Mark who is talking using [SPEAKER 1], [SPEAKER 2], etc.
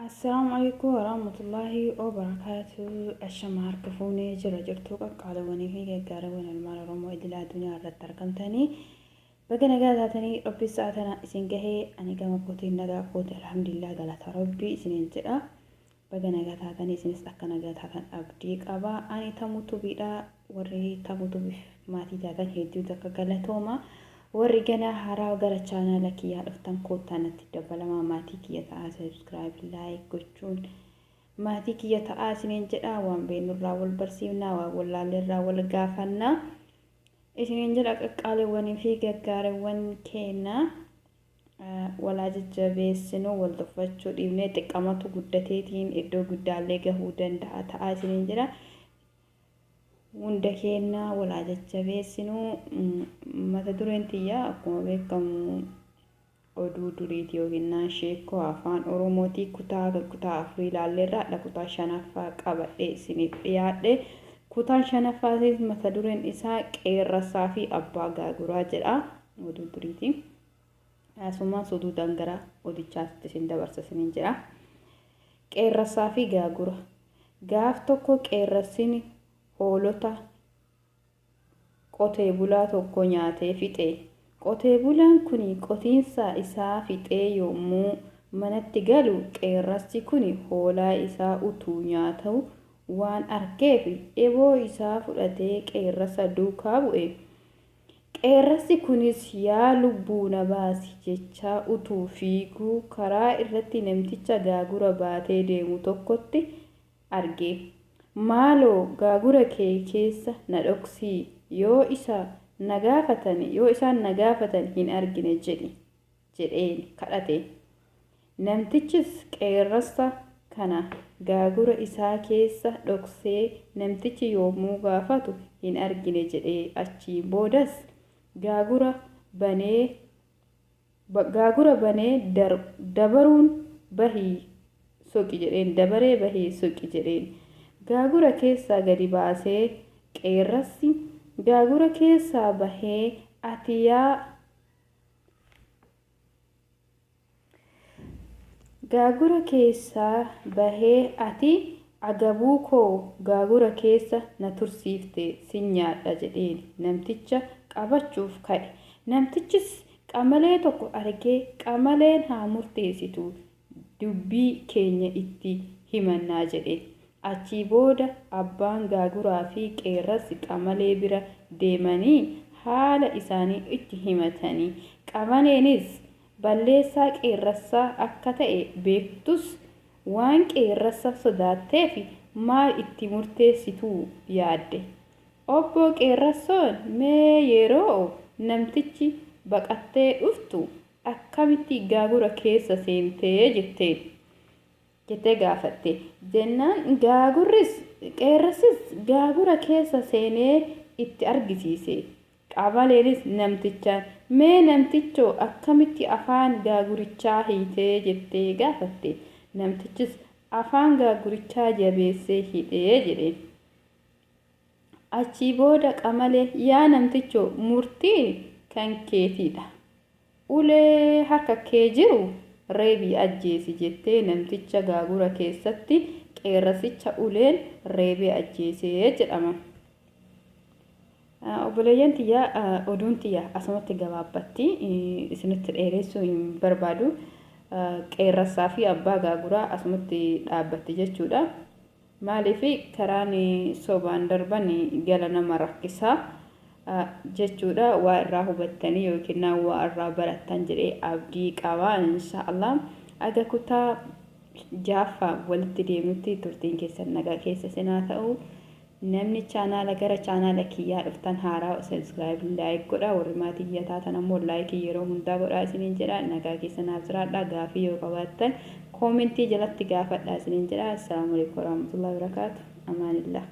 [SPEAKER 1] Assalaamu alaikum warahmatullaahi wabarakaatu. Ashama harka fuunee jira jirtuu qaqqaaliwwanii fi gaggaarawwan ilmaan Oromoo idil addunyaa irratti argamtanii baga nagaa taatanii Rabbi sa'a tana isin gahee ani gama kootiin nagaa kooti alhamdulillah galata Rabbii isiniin jedha. Baga nagaa taatanii isinis akka nagaa taatan abdii qaba. Ani Tamuu Tubiidha. Warri Tamuu Tubiif maatii taatan hedduu takka galatooma. Warri ganaa haaraa gara chaanaala kiyyaa dhuftan koottaa natti dabalamaa maatii kiyya ta'aa subscribe like gochuun maatii kiyya ta'aa isiniin jedha. Waan beeknurraa wal barsiifnaa waan wallaalleerraa wal gaafannaa isiniin jedha qaqqaaliiwwanii fi gaggaareewwan keenya. Wal haa jajjabeessinu, wal tuffachuu dhiifnee xiqqamatu guddateetiin iddoo guddaallee gahuu danda'a ta'aa isiniin jedha. Hunda keenya wal haa jajjabeessinu. Mata dureen tiyya akkuma beekamu oduu duriiti yookiin naan sheekkoo afaan Oromootii kutaa kutaa afurii ilaalleerra hadha kutaa shanaffaa qabadhee isiniif dhiyaadhe. Kutaan shanaffaatis mata dureen isaa qeerransaa fi abbaa gaaguraa jedha. Oduu duriiti. Asumaan suduudaan gara odichaatti isin dabarsa isiniin jedha. Qeerransaa fi gaagura. Gaaf tokko qeerransini hoolota qotee bulaa tokko nyaatee fixe. Qotee bulaan kuni qotiinsa isaa fixee yommuu manatti galu qeerransi kuni hoolaa isaa utuu nyaatuu waan argeef eboo isaa fudhatee qeerransa duukaa bu'e. Qeerransi kunis yaa lubbuu na baasi jechaa utuu fiiguu karaa irratti namticha gaagura baatee deemu tokkotti arge. Maaloo gaagura kee keessa na dhoksii yoo isa na gaafatani yoo isaan na gaafatan hin argine jedhi jedheen kadhate. Namtichis qeerransa kana gaagura isaa keessa dhoksee namtichi yoommuu gaafatu hin argine jedhee achiin boodas gaagura banee gaagura banee dabaruun bahii soqi jedheen dabaree bahii soqi jedheen. Gaagura keessaa gadi baasee qeerransi gaagura keessaa bahee ati yaa Gaagura keessaa bahee ati agabuu koo gaagura keessa na tursiifte sin nyaadha jedheen namticha qabachuuf ka'e. Namtichis qamalee tokko argee qamaleen haa murteessitu dubbii keenya itti himannaa jedhe. Achii booda abbaan gaaguraa fi qeerransi qamalee bira deemanii haala isaanii itti himatani. Qamaleenis balleessaa qeerransaa akka ta'e beektus waan qeerransa sodaatteef maal itti murteessitu yaadde. Obboo Qeerransoon mee yeroo namtichi baqattee dhuftu akkamitti gaagura keessa seentee jetteen. Jettee gaafatte. Jennaan gaagurris, qeerransis gaagura keessa seenee itti argisiise. Qamaleenis namtichaan, Mee namtichoo akkamitti afaan gaagurichaa hiite? jettee gaafatte. Namtichis, Afaan gaagurichaa jabeessee hidhe jedhe. Achii booda qamaleen, Yaa namtichoo murtiin kan keetiidha. Ulee harka kee jiru reebii ajjeesi jettee namticha gaagura keessatti qeerransicha uleen reebee ajjeese jedhama. Obboleeyyan tiyya oduun tiyya asumatti gabaabbatti isinitti dheeressuu hin barbaadu. Qeerransaa fi abbaa gaaguraa asumatti dhaabbatti jechuudha. Maaliif karaan sobaan darban gala nama rakkisa jechuudha. Waa irraa hubattanii yookiin waa irraa barattan jedhee abdii qaba. Inshaallah aga kutaa jaaffaa walitti deemnutti turtiin keessan nagaa keessa isin haa ta'u. Namni chaanaala gara chaanaala kiyyaa dhuftan haaraa subscribe like godha. Warri maatii kiyya taatan ammoo like yeroo hundaa godhaa isiniin jedha. Nagaa keessa naaf jiraadha. Gaafii yoo qabaattan koomentii jalatti gaafadhaa isiniin jedha. Assalaamu alaikum warahmatullahi wabarakaatu. Amaanillah.